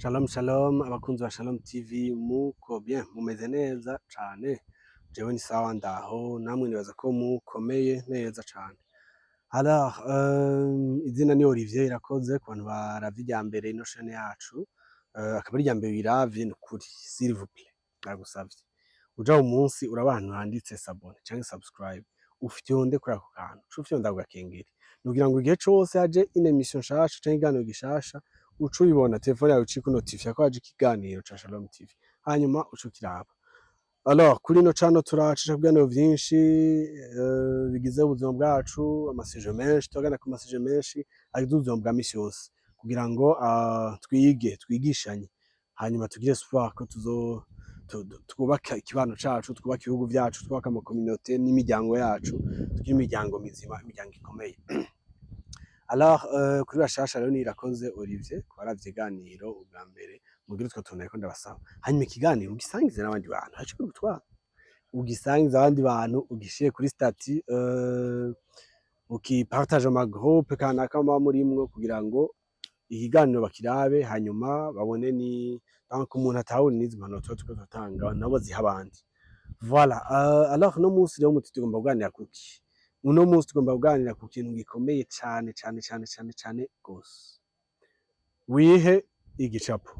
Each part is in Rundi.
Shalom shalom, abakunzi ba Shalom TV, muko bien? Mumeze neza cane? Jewe ni sawa, ndaho. Namwe nibaza ko mukomeye neza cane. Alors, izina ni Olivier Irakoze. Ku bantu baravye irya mbere ino chaîne yacu, akaba ari irya mbere uyiravye, ni ukuri, s'il vous plaît, ndagusavye uja mu munsi uraba ahantu handitse s'abonner canke subscribe, ufyonde kuri ako kantu, uce ufyonda ku gakengeri, nugira ngo igihe cose haje une émission nshasha canke ikiganiro gishasha, uce ubibona, telefone yawe ice ikunotifia ko haje ikiganiro ca Shalom TV, hanyuma uce ukiraba. Alors, kuri ino channel turacisha ibiganiro vyinshi bigize ubuzima bwacu, ama sujets menshi, tugana ku ma sujets menshi agize ubuzima bwa misi yose, kugira ngo twige, twigishanye, hanyuma tugire espoir ko tuzo twubaka ikibano cacu, twubaka ibihugu vyacu, twubaka ama communautés n'imiryango yacu, tugire imiryango mizima, imiryango ikomeye. Alors, kuri bashasha rero ni Irakoze Olivier. Ku baravye iganiro ubwa mbere, mugire utwo tuntu nariko ndabasaba, hanyuma ikiganiro ugisangize n'abandi bantu, haco gutwara ugisangize abandi bantu, ugishire kuri statut, ukipartage ama groupe kanaka muba murimwo, kugira ngo ikiganiro bakirabe, hanyuma babone ni donc umuntu atahura n'izi mpanuro tuba turiko turatanga, nabo baziha abandi. Voilà. Alors, uno munsi rero muti tugomba kuganira kuki? Uno munsi tugomba kuganira ku kintu gikomeye cane cane cane cane cane gose. Wihe igicapo: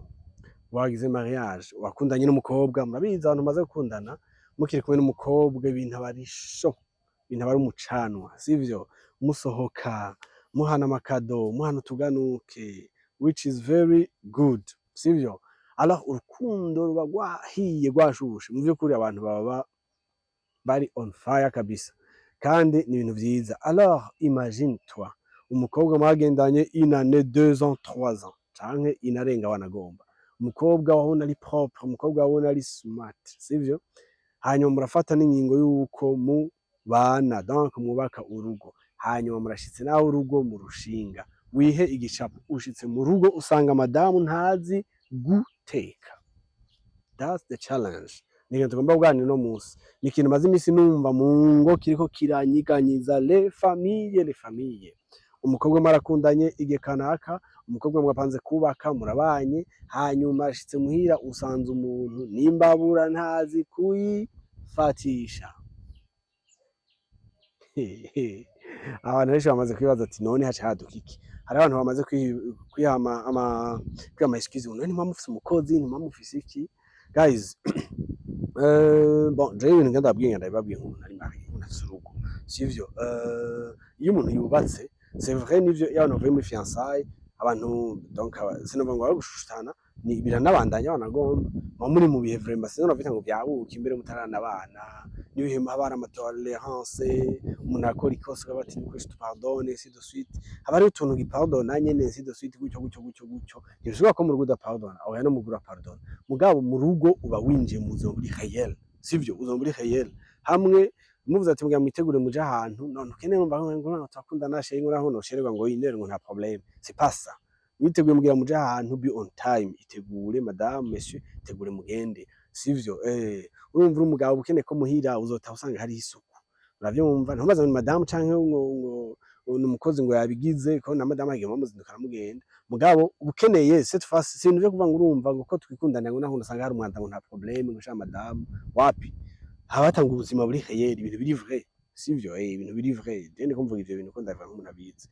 wagize mariage, wakundanye n'umukobwa. Murabizi, abantu mumaze gukundana, mukiri kumwe n'umukobwa, ibintu aba ari chaud, ibintu aba ari umucanwa, sivyo? Musohoka, muhana ama cadeaux, muhana utuganuke, which is very good, sivyo? Alors, urukundo ruba rwahiye, rwashushe. Mu vy'ukuri abantu baba bari on fire kabisa, kandi ni ibintu vyiza. Alors, imagine toi umukobwa mwagendanye une année, 2 ans, 3 ans, canke inarenga wanagomba, umukobwa wabona ari propre, umukobwa wabona ari smart, sivyo? Hanyuma murafata n'ingingo y'uko mubana, donc mwubaka urugo. Hanyuma murashitse naho urugo murushinga. Wihe igicapo: ushitse mu rugo, usanga madamu ntazi guteka. That's the challenge. Ni ikintu tugomba kuganira uno munsi. Ni ikintu maze imisi numva mu ngo kiriko kiranyiganyiza les familles, les familles. Umukobwa mwarakundanye igihe kanaka, umukobwa mwapanze kubaka, murabanye, hanyuma ashitse muhira, usanze umuntu n'imbabura ntazi kuyifatisha. Abantu benshi bamaze kwibaza ati: "None haca haduka iki?" Hari abantu bamaze kwiha ama excuse: "None ntimwa mufise umukozi? Ntimwa mufise iki?" Guys, bon, jewe ibintu ngenda ndababwiye, ndabibabwiye nk'umuntu ari marié, umuntu afise urugo, sivyo? Iyo umuntu yubatse, c'est vrai, nivyo, iyo abantu bavuye muri fiançailles, abantu donc sinovuga ngo bagushushana, ni biranabandanya wanagomba, muba muri mu bihe vraiment, sinzi ngo vyabuka imbere mutaranabana, n'ibihe haba hari ama tolérance, umuntu akora ikosa ukaba ati: "Nukuri tu pardonne", ainsi de suite. Haba hariho utuntu gipardona nyene, ainsi de suite, gutyo gutyo gutyo gutyo. Ntibishobora ko mu rugo udapardona, oya, no mu rugo urapardona. Mugabo mu rugo uba winjiye mu buzima buri réel, sivyo? Ubuzima buri réel, hamwe muvuze ati: "Mugira mwitegure muje ahantu", none ukeneye numva ngo turakundana, chéri, ngo naho noshererwa ngo yinere, ngo nta problème. C'est pas ça. Mwiteguye mugira muje ahantu, be on time. Itegure, madame, monsieur, itegure mugende, sivyo? Urumva, uri umugabo, ukeneye ko muhira uzotaha usanga hariho isuku, uravyumva? Ntubaze ngo madamu canke ngo ni umukozi ngo yabigize, ko na madamu agiye muzindukana mugenda. Mugabo ukeneye cette fois, si ibintu vyo kuvuga ngo urumva ngo ko twikundana, ngo naho usanga hari umwanda ngo nta problème, ngo sha madamu, wapi. Haba hatanga ubuzima buri réel, ibintu biri vrai, sivyo? Ibintu biri vrai. Je ndiko mvuga ivyo bintu ko ndabivuga nk'umuntu abizi.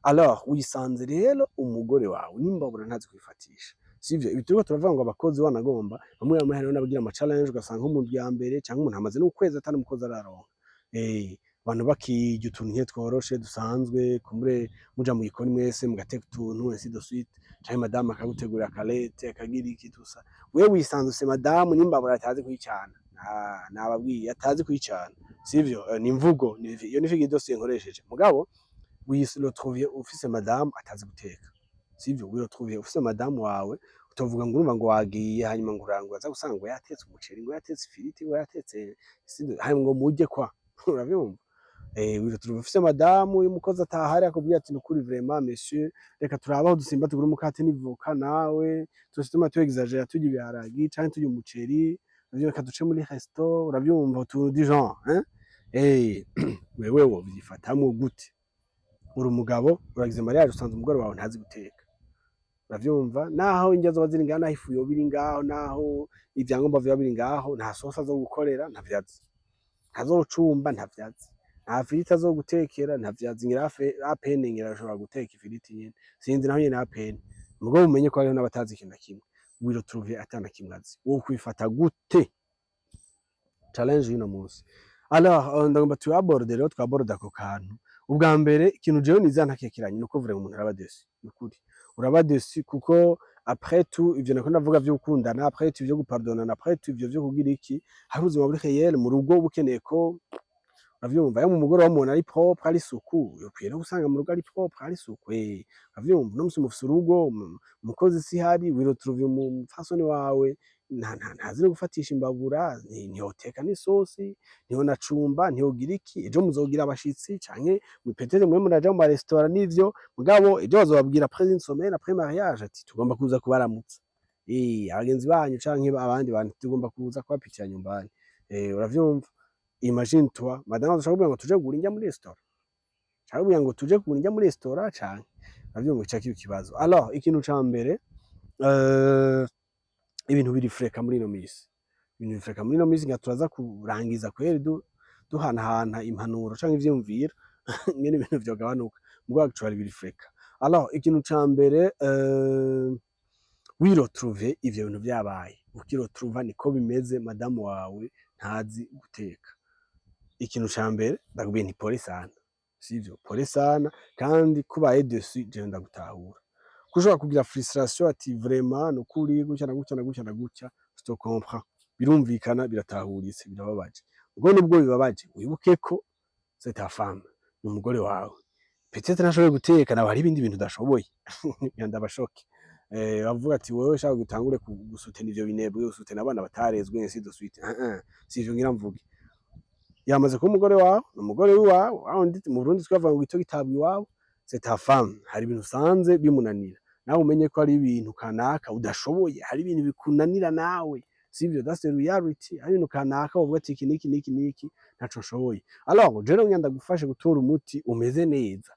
Alors, wisanze rero umugore wawe n'imbabura ntazi kwifatisha, sivyo? Ibi turiko turavuga ngo abakozi, wanagomba bamwe bamwe, hariho n'abagira ama challenge, ugasanga nko mu ndwi ya mbere canke umuntu amaze n'ukwezi atari umukozi araronka, abantu bakirya utuntu nke tworoshe dusanzwe, kumbure muja mu gikoni mwese mugateka utuntu, ainsi de suite, canke madame akagutegurira akalete, akagira iki tusa. Wewe wisanze ufise madamu n'imbabura atazi kuyicana. Ah, nababwiye, atazi kuyicana, sivyo? Ni imvugo, iyo ni figure dosiye nkoresheje. Mugabo wiretrouve ufise madamu atazi guteka, sivyo? Wiretrouve ufise madamu wawe, utovuga ngo urumva ngo wagiye, hanyuma ngo urangura aza gusanga ngo yatetse umuceri, ngo yatetse ifiriti, ngo yatetse, hanyuma ngo murye kwa, uravyumva? Wiretrouve ufise madamu y'umukozi atahari, akubwira ati: "Nukuri vraiment monsieur, reka turabe aho dusimba tugure umukate n'ivoka nawe twese, tuma tu exagéra, turya ibiharagi canke turya umuceri, reka duce muri resto", uravyumva, utuntu du genre, hein? Wewe wovyifatamwo gute? Uri umugabo, uragize mariage, usanze umugore wawe ntazi guteka. Uravyumva, naho indya zoba ziri ngaho, naho ifu yoba iri ngaho, naho ivyangombwa vyoba biri ngaho, nta sosi azogukorera, ntavyo azi, ntazocumba, ntavyo azi, nta firiti azogutekera, ntavyo azi. Ngira à peine ngira ashobora guteka ifiriti nyene, sinzi naho nyene, à peine. Mugabo mumenye ko hariho n'abatazi ikintu na kimwe. Wiretrouve ata na kimwe azi, wokwifata gute? Challenge y'uno munsi. Alors, ndagomba tuyaborde rero, twaborde ako kantu. Ubwa mbere, ikintu jewe niza ntakekeranye nuko vraiment umuntu araba déçu. Nukuri uraba déçu, kuko après tout ivyo nako ndavuga vyo gukundana, après tout ivyo gupardonana, après tout ivyo vyo kugira iki, hari ubuzima buri réel mu rugo bukeneye ko, uravyumva, iyo mu mugoroba umuntu ari propre, ari isuku, ukwiye no gusanga mu rugo ari propre, ari isuku. Uravyumva, uno musi mufise urugo, umukozi si hari, wiretrouve umupfasoni wawe ntazi no gufatisha imbabura, ntiyoteka n'isosi, ntiyonacumba, ntiyogira iki. Ejo muzogira abashitsi, canke peut-être mwe muraja mu maresitora n'ivyo, mugabo ejo bazobabwira après une semaine après mariage ati: "Tugomba kuza kubaramutsa, abagenzi banyu canke abandi bantu, tugomba kuza kubapitia nyumbani." Uravyumva, imagine toi, madame azoca akubwira ngo tuje kugura indya muri restaurant, canke akubwira ngo tuje kugura indya muri restaurant, canke, uravyumva, ica kiba ikibazo. Alors, ikintu ca mbere, ibintu biri fréquent muri ino misi, ibintu biri fréquent muri ino misi, nka turaza kurangiza kweri duhanahana impanuro canke ivyiyumviro ngene ibintu vyogabanuka, mugabo actually biri fréquent. Alors, ikintu ca mbere, wiretrouve ivyo bintu vyabaye, ukiretrouva niko bimeze, madamu wawe ntazi guteka, ikintu ca mbere ndakubwiye nti pole sana, sivyo? Pole sana. Kandi kubaye déçu, jewe ndagutahura ko ushobora kugira frustration, ati: "Vraiment, nukuri gutya na gutya na gutya na gutya." Je te comprends, birumvikana, biratahuritse, birababaje. Ubwo nubwo bibabaje, wibuke ko c'est ta femme, ni umugore wawe. Peut-être ntashoboye guteka, nawe hari ibindi bintu udashoboye. Ndabashoke bavuga ati: "Wewe shaka gutangure gusutena ivyo binebwe, usutena abana batarezwe", ainsi de suite. Si ivyo ngira mvuge. Yamaze kuba umugore wawe, ni umugore wiwawe. Aho mu Burundi twavuga ngo ito gitabwa iwawe. C'est ta femme. Hari ibintu usanze bimunanira, nawe umenye ko hari ibintu kanaka udashoboye, hari ibintu bikunanira nawe, sivyo? That's the reality. Hari ibintu kanaka uvuga ati: "Iki niki niki niki ntaco nshoboye." Alors, je rero ndagufashe gutora umuti umeze neza.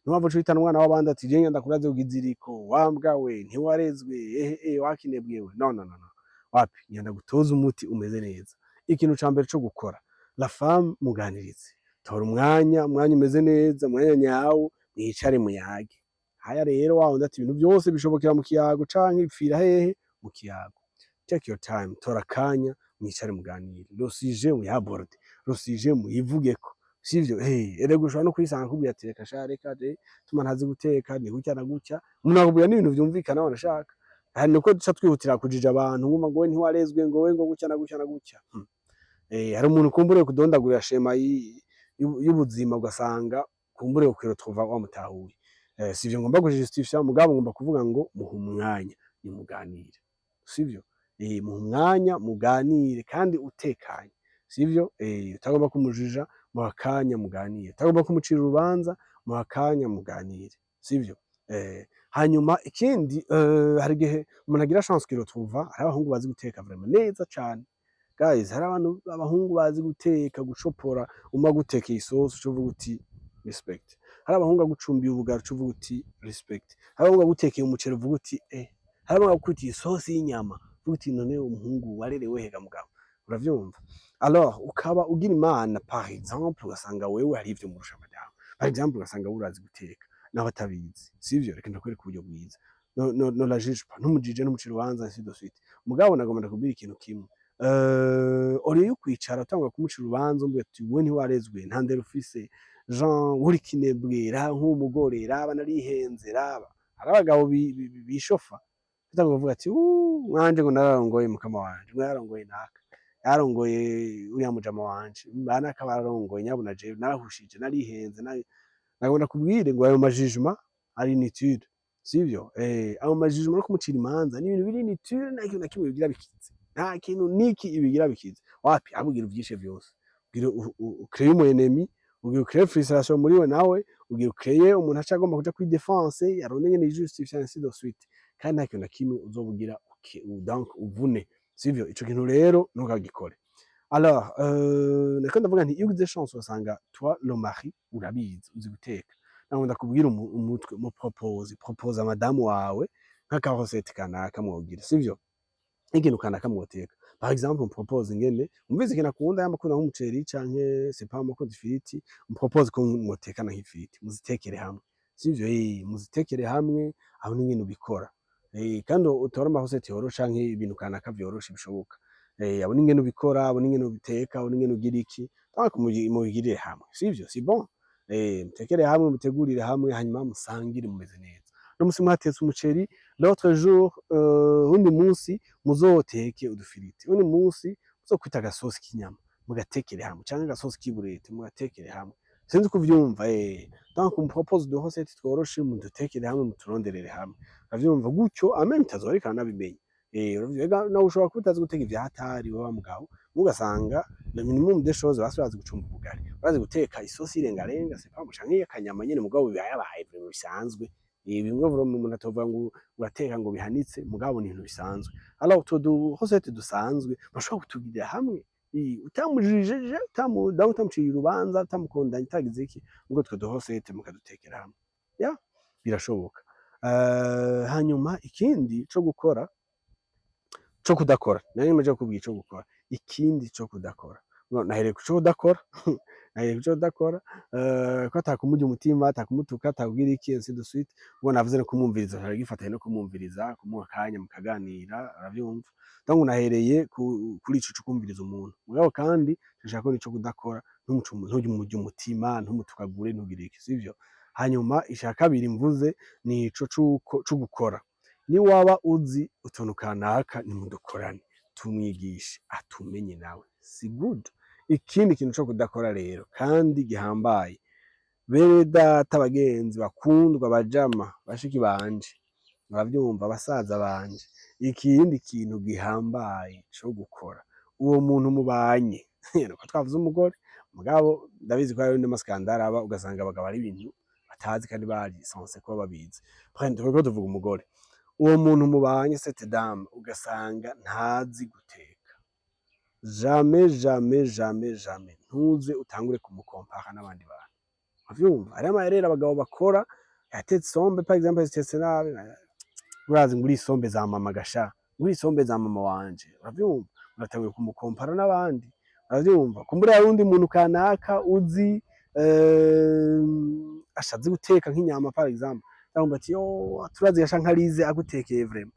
Ntiwava uca uhitana umwana w'abandi ati: "Je ndakuraze kugiziriko wambwa we, ntiwarezwe, ehe eh wakinebwewe." No, no, no, no, wapi. Ngenda gutoza umuti umeze neza. Ikintu ca mbere co gukora, la femme, muganirize, tora umwanya, umwanya umeze neza, umwanya nyawo, mwicare muyage. Haya rero, wa wundi ati ibintu byose bishobokera mu kiyago canke bipfira hehe? Mu kiyago. Take your time, tora akanya, mwicare muganire le sujet, muyaborde le sujet, muyivugeko, sivyo? Hey, erega ushobora no kwisanga akubwira ati: "Reka sha, reka je tuma ntazi guteka, ni gutya na gutya." Umuntu akubwira n'ibintu vyumvikana wanashaka. Hari nuko duca twihutira kujija abantu, nguma ngo we ntiwarezwe, ngo we ngo gutya na gutya na gutya. Hari umuntu kumbure kudondagurira schéma y'ubuzima, ugasanga kumbure ukwiretrouva wamutahuye. Sivyo ngomba kujustifia, mugabo ngomba kuvuga ngo muha umwanya nimuganire, sivyo? Muha umwanya muganire kandi utekanye, sivyo? Utagomba kumujija, muha akanya muganire. Utagomba kumucira urubanza, muha akanya muganire, sivyo? Hanyuma ikindi, hari igihe umuntu agira chance ukiretrouva hari abahungu bazi guteka vraiment neza cane. Guys, hari abantu, abahungu bazi guteka, gucopora. Umwe agutekeye isosi uca uvuga uti: "Respect." Hari abahungu agucumbiye ubugari uca uvuga uti: "Respect." Hari abahungu agutekeye umuceri uvuga uti: "Eh." Hari abahungu agukubitiye isosi y'inyama uvuga uti: "None umuhungu warerewe hega mugabo?" Uravyumva? Alors, ukaba ugira Imana, par exemple, ugasanga wewe hari ivyo murusha madamu. Par exemple, ugasanga urazi guteka nawe atabizi, sivyo? Reka ndakwereka uburyo bwiza. No, no, no la juge pas, ntumujije, ntumucire urubanza, ainsi de suite. Mugabo nagomba ndakubwira ikintu kimwe: au lieu yo kwicara utangura kumucira urubanza, umbwira ati: "Wewe ntiwarezwe, nta ndero ufise, Jean, uri kinebwe, raba nk'umugore, raba narihenze, raba." Hari abagabo bishofa, batangura kuvuga ati: "Mwanje ngo nararongoye mukama wanje, ngo yararongoye naka, yarongoye uriya mujama wanje, banaka bararongoye, nyabuna jewe narahushije, narihenze." Nagomba ndakubwire ngo ayo majugement ari inutile, sivyo? Ayo majugement no kumucira imanza ni ibintu biri inutile. Nta kintu na kimwe bigira bikize, nta kintu niki ibigira bikize, wapi. Ahubwo uvyishe vyose, ugira ucreye umu ennemi, ugira ucreye frustration muri we, nawe ugira ucreye umuntu aca agomba kuja kuri défense, aronde ingene yijustifie, ainsi de suite. Kandi nta kintu na kimwe uzobugira donc uvune, sivyo? Ico kintu rero ntukagikore. Alors, nako ndavuga nti iyo ugize chance ugasanga toi le mari urabizi, uzi guteka, Naho ndakubwira umutwe, mu propose madamu wawe nk'aka recette kanaka mwogira, sivyo? Nk'ikintu kanaka mwoteka, par exemple mu propose ingene umvise ikintu akunda, yamba akunda nk'umuceri canke, c'est pas, akunda ifiriti, mu propose ko mwotekana nk'ifiriti, muzitekere hamwe, sivyo? Muzitekere hamwe. Aho n'ingene ubikora, kandi utore ama recettes yoroshe canke ibintu kanaka vyoroshe bishoboka. Abone ingene ubikora, abone ingene ubiteka, abone ingene ugira iki, donc mubigirire hamwe, sivyo? C'est bon. Mutekere hamwe, mutegurire hamwe, hanyuma musangire mumeze neza. No musi mwatetse umuceri, l'autre jour, uwundi munsi muzoteke udufiriti, uwundi munsi muzokwita agasosi k'inyama, mugatekere hamwe, canke agasosi k'iburete, mugatekere hamwe. Sinzi ko uvyumva. Donc mu propose des recettes tworoshe, mudutekere hamwe, muturonderere hamwe, uravyumva? Gutyo ameme mutazoba nabimenya. Uravyumva, nawe ushobora kuba utazi guteka ivya hatari wowe mugabo, ugasanga le minimum des choses, basi urazi gucumba ubugari, urazi guteka isosi irengarenga, c'est pas, canke akanyama nyene, mugabo bibayabaye vraiment bisanzwe. Bimwe vraiment umuntu atovuga ngo urateka ngo bihanitse, mugabo ni ibintu bisanzwe. Alors utwo du recettes dusanzwe bashobora kutugirira hamwe, utamujijije, utamu donc utamuciye urubanza, utamukondanye, utagize iki, ubwo utwo du recettes mukadutekera hamwe, ya birashoboka. Hanyuma ikindi co gukora, co kudakora, nari maze kukubwira ico gukora, ikindi co kudakora. No, nahereye ku co kudakora, nahereye ku co kudakora, ko atakumurya umutima, atakumutuka, atakubwira iki, ainsi de suite. Ubwo navuze no kumwumviriza, gifatanye no kumwumviriza, kumuha akanya mukaganira, uravyumva? Donc nahereye kuri ico co kumviriza umuntu. Mugabo kandi nshaka ko nico kudakora, ntumurye umutima, ntumutukagure, ntugire iki, sivyo? Hanyuma ica kabiri mvuze ni ico cuko co gukora. Niwaba uzi utuntu kanaka, nimudukorane, tumwigishe atumenye nawe, si good? Ikindi kintu co kudakora rero kandi gihambaye, bene data, bagenzi bakundwa, bajama, bashiki banje, muravyumva, basaza banje, ikindi kintu gihambaye co gukora, uwo muntu mubanye, nuko twavuze umugore, mugabo ndabizi ko hariho n'ama scandales aba, ugasanga abagabo ari ibintu batazi kandi bari censés kuba babizi. Bref, turiko tuvuga umugore. Uwo muntu mubanye, cette dame, ugasanga ntazi guteka, jamais, jamais, jamais, jamais ntuze utangure kumukompara n'abandi bantu, uravyumva? Hariho amayerere abagabo bakora, yatetse isombe par exemple, zitetse nabi, urazi ngo uri isombe za mama gasha, nguri isombe za mama wanje, uravyumva? Uratanguye kumukompara n'abandi, uravyumva? Kumbura hari uwundi muntu kanaka uzi, ashazi guteka nk'inyama par exemple, cyangwa ati: "Yo, turazi gasha nka Lize agutekeye vraiment,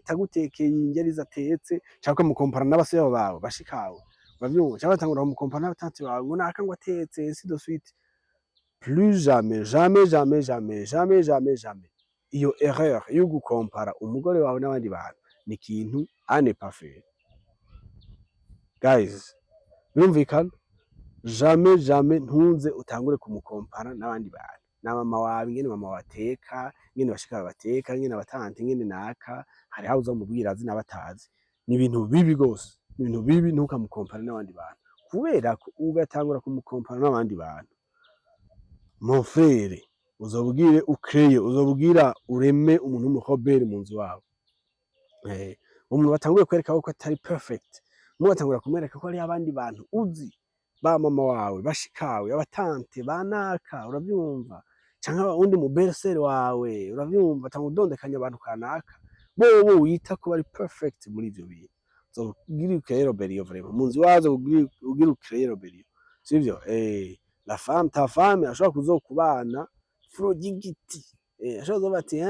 tagutekeye indya Lize atetse", cyangwa ukamukompara n'abasore bawe, bashikawe, uravyumva? Cyangwa batangura kumukompara n'aba tantes bawe, ngo naka ngo atetse, ainsi de suite. Plus jamais, jamais, jamais, jamais, jamais, jamais, jamais. Iyo erreur yo gukompara umugore wawe n'abandi bantu ni ikintu à ne pas faire, guys. Birumvikana? Jamais, jamais ntuze utangure kumukompara n'abandi bantu, na mama wawe, ingene mama wawe ateka, ingene bashika bawe bateka, ingene aba tantes, ingene naka. Hariho aho uzomubwira azi n'abatazi. Ni ibintu bibi gose, ni ibintu bibi. Ntukamukompare n'abandi bantu, kubera ko ugatangura kumukompara n'abandi bantu, mon frère, uzobwire ukreye, uzobwira ureme umuntu w'umu rebelle mu nzu wawe. Umuntu batanguye kwereka ko atari perfect, umwe batangura kumwereka ko hariho abandi bantu uzi, ba mama wawe, bashikawe, aba tantes, ba naka, uravyumva? Canke uwundi mu belle-sœur wawe, uravyumva? Tanga udondekanya abantu kanaka bobo wita ko bari perfect muri ivyo bintu, uzogira ukreye rébellion vraiment mu nzu iwawe, ugira ukreye rébellion, sivyo? La femme, ta femme ashobora kuzokubana furo ry'igiti, ashobora kuzovuga ati: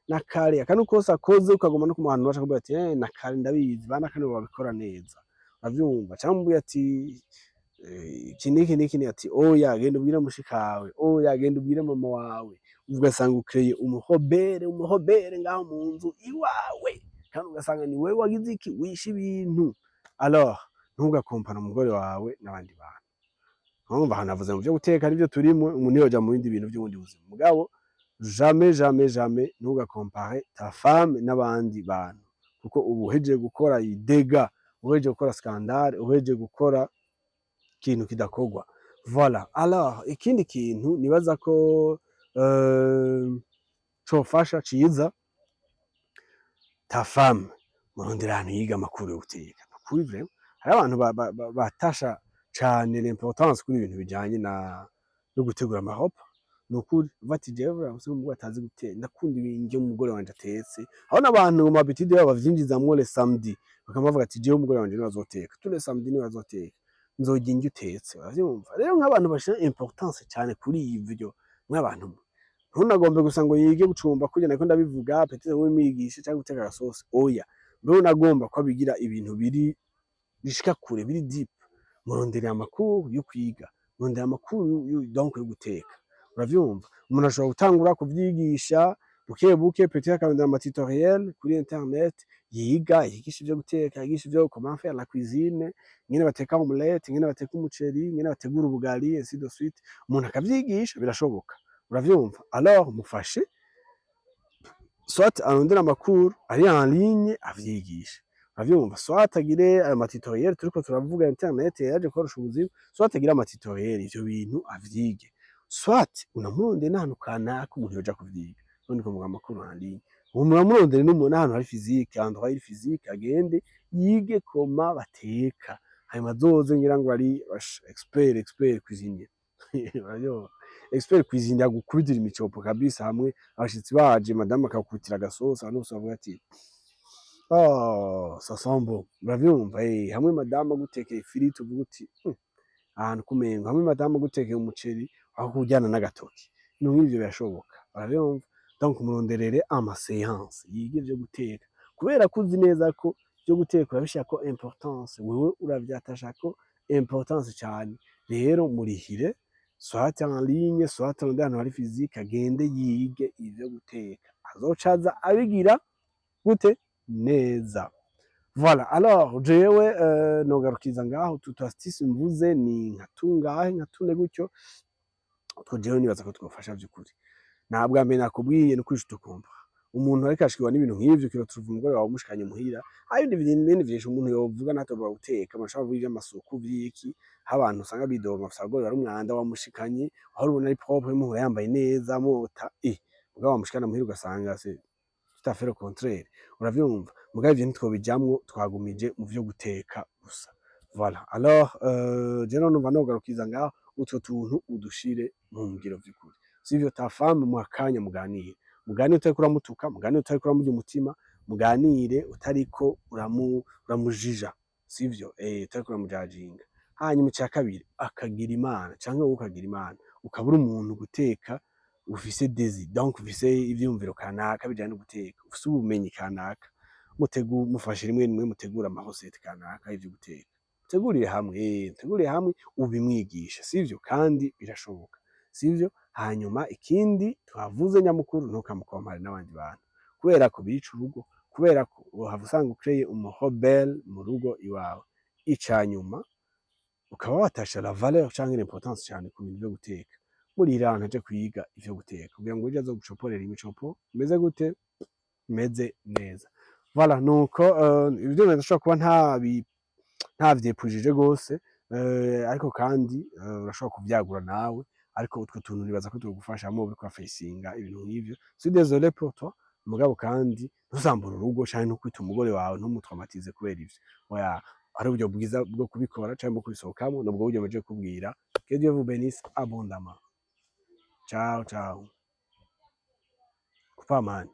"Na kare akantu kose akoze", ukaguma no kumuhanura, ashobora kuvuga ati: "Na kare ndabizi, ba naka nibo babikora neza", uravyumva? Canke umubwire ati: "Iki niki niki", ni ati: "Oya, genda ubwire mushikawe, oya, genda ubwire mama wawe". Ugasanga ukreye umu rebelle, umu rebelle ngaho mu nzu iwawe, kandi ugasanga ni wewe wagize iki, wishe ibintu. Alors ntugakompare umugore wawe n'abandi bantu. Urumva, ahantu navuze mu vyo guteka nivyo turimwo, umuntu yoja mu bindi bintu vy'ubundi buzima, mugabo jamais, jamais, jamais ntugakompare ta femme n'abandi bantu, kuko uba uhejeje gukora idega, uhejeje gukora scandale, uhejeje gukora ikintu kidakorwa. Voilà. Alors ikindi kintu nibaza ko cofasha ciza, ta femme murondera ahantu yiga amakuru yo guteka. Nukuri vraiment hariho abantu batasha cane l'importance kuri ibintu bijanye na no gutegura ama repas. Ni ukuri uvuga ati: "Jewe buriya umugore atazi guteka, ndakunda ibintu umugore wanje atetse." Aho n'abantu mu habitude yabo bavyinjizamwo le samedi, bakaba bavuga ati: "Jewe umugore wanje niwe azoteka, tous les samedi niwe azoteka, nzorya indya utetse." Uravyumva rero, nk'abantu bashira importance cane kuri ivyo, mw'abantu mwe, ntunagombe gusa ngo yige gucumba kurya nariko ndabivuga, peut-être wowe mwigishe canke guteka agasosi, oya. Mbe unagomba ko abigira ibintu biri bishika kure, biri deep, muronderera amakuru yo kwiga, murondera amakuru donc yo guteka. Uravyumva, umuntu ashobora gutangura kuvyigisha buke buke, peut-être akarondera ama tutoriel kuri internet, yiga, yigisha ivyo guteka, yigisha ivyo comment faire la cuisine, ingene bateka omelette, ingene bateka umuceri, ingene bategura ubugari, ainsi de suite. Umuntu akavyigisha, birashoboka. Uravyumva? Alors mufashe, soit arondere amakuru ari en ligne avyigishe, uravyumva, soit agire ayo ma tutoriel turiko turavuga. Internet yaje korosha ubuzima. Soit agire ama tutoriel, ivyo bintu avyige, soit unamurondere n'ahantu kanaka umuntu yoja kuvyiga. None kuvuga amakuru en ligne, umuntu uramurondere n'umuntu ahantu hari physique, endroit iri physique, agende yige comment bateka, hanyuma azoze ngira ngo ari expert cuisinier. Uravyumva, expert cuisinier agukubitira imicopo kabisa, hamwe abashitsi baje, madame akakubitira agasosi, abantu bose bavuga ati: "Oh, ça sent bon." Uravyumva, hamwe madame agutekeye ifiriti uvuga uti: Ahantu kumengo." Hamwe madame agutekeye umuceri aho kuwuryana n'agatoki, ibintu nk'ivyo birashoboka. Uravyumva? Donc muronderere ama séance, yige ivyo guteka, kubera ko uzi neza ko ivyo guteka urabishirako importance, wewe uravyatashako importance cane. Rero murihire, soit en ligne, soit arondere ahantu hari physique, agende yige ivyo guteka, azoca aza abigira gute neza. Voilà, alors jewe nogarukiza ngaho. Utu astuce mvuze ni nka tungahe? Nka tune gutyo. Utwo jewe nibaza ko twofasha vy'ukuri. Nta bwa mbere nakubwiye ni ukuri tukumva umuntu ariko ashikirwa n'ibintu nk'ivyo, kiroturuva umugore wawe umushikanye muhira. Hari ibindi bindi vyinshi umuntu yovuga, ntatovuga guteka, amashobora kuvuga ivy'amasuku, vy'iki, aho abantu usanga bidoga bafise abagore bari umwanda. Wamushikanye aho ubona ari propre, muhura yambaye neza, mota, mugabo wamushikana muhira ugasanga c'est tout à fait le contraire. Uravyumva? Mugabo ivyo ntitwobijamwo, twagumije mu vyo guteka gusa. Voilà, alors je numva nogarukiza ngaho. Utwo tuntu udushire mu ngiro vy'ukuri, sivyo? Ta femme mu akanya muganire, muganire utariko uramutuka, muganire utariko uramurya umutima, muganire utariko uramujija, sivyo? Utariko uramujajinga. Hanyuma ica kabiri, akagira Imana canke wowe ukagira Imana, ukaba uri umuntu guteka ufise désir, donc ufise ivyiyumviro kanaka bijanye no guteka, ufise ubumenyi kanaka, mufashe rimwe rimwe mutegura ama recettes kanaka y'ivyo guteka, mutegurire hamwe, mutegurire hamwe, ubimwigisha, sivyo? Kandi birashoboka, sivyo? Hanyuma ikindi twavuze nyamukuru, ntukamukompare n'abandi bantu, kubera ko bica urugo, kubera ko wohava usanga ukreye umu rebelle mu rugo iwawe. Ica nyuma, ukaba watasha la valeur canke l'importance cane ku bintu vyo guteka, murihira ahantu aje kwiga ivyo guteka, kugira ngo ejo azogucoporere imicopo imeze gute? Imeze neza. Voilà, nuko ivyo ndashobora kuba ntavyepujije gose, ariko kandi urashobora kuvyagura nawe. Ariko utwo tuntu nibaza ko twogufasha hamwe uriko urafacinga ibintu nk'ivyo. Suis désolé pour toi, mugabo kandi ntuzambure urugo canke ntukwite umugore wawe, ntumutraumatize kubera ivyo. Oya, hari uburyo bwiza bwo kubikora canke bwo kubisohokamwo, nubwo buryo mpejeje kukubwira. Que Dieu vous bénisse abondamment. Ciao ciao, kupamani.